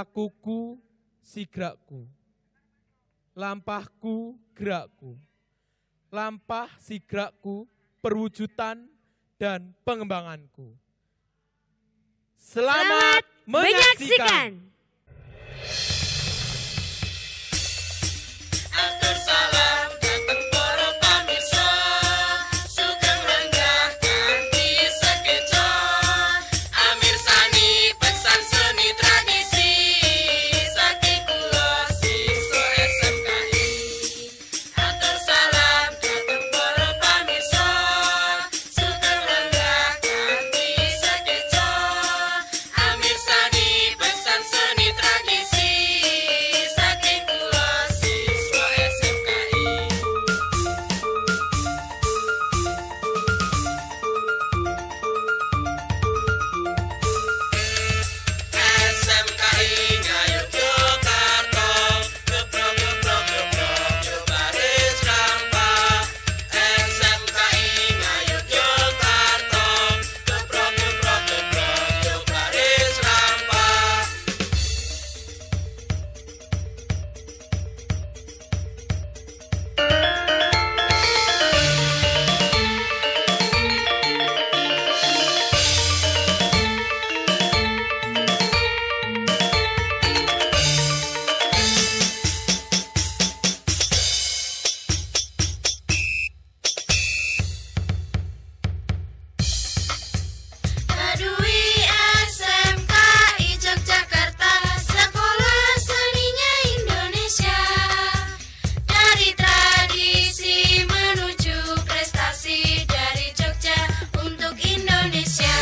Lakuku sigrakku, lampahku gerakku, lampah sigrakku perwujudan dan pengembanganku. Selamat menyaksikan. Atur salam dhateng para pamirsa, sugeng lenggah kanthi sekeca. Amirsani pesan seni tradisi saking kula siswa SMKI. Atur salam dhateng para pamirsa, sugeng lenggah kanthi sekeca. Amirsani pesan seni tradisi saking kula siswa SMKI. SMKI Ngayogyakarta, geprok geprok geprok yo baris rampak. SMKI Ngayogyakarta, geprok geprok geprok yo baris rampak. Badui SMKI Yogyakarta, sekolah seninya Indonesia. Dari tradisi menuju prestasi, dari Jogja untuk Indonesia.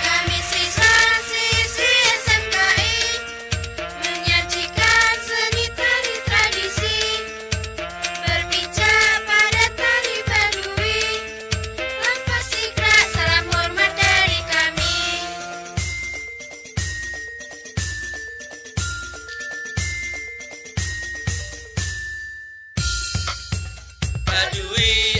Kami siswa-siswi SMKI menyajikan seni tari tradisi, berpijak pada tari Badui. Lampah sigrak, salam hormat dari kami. Badui.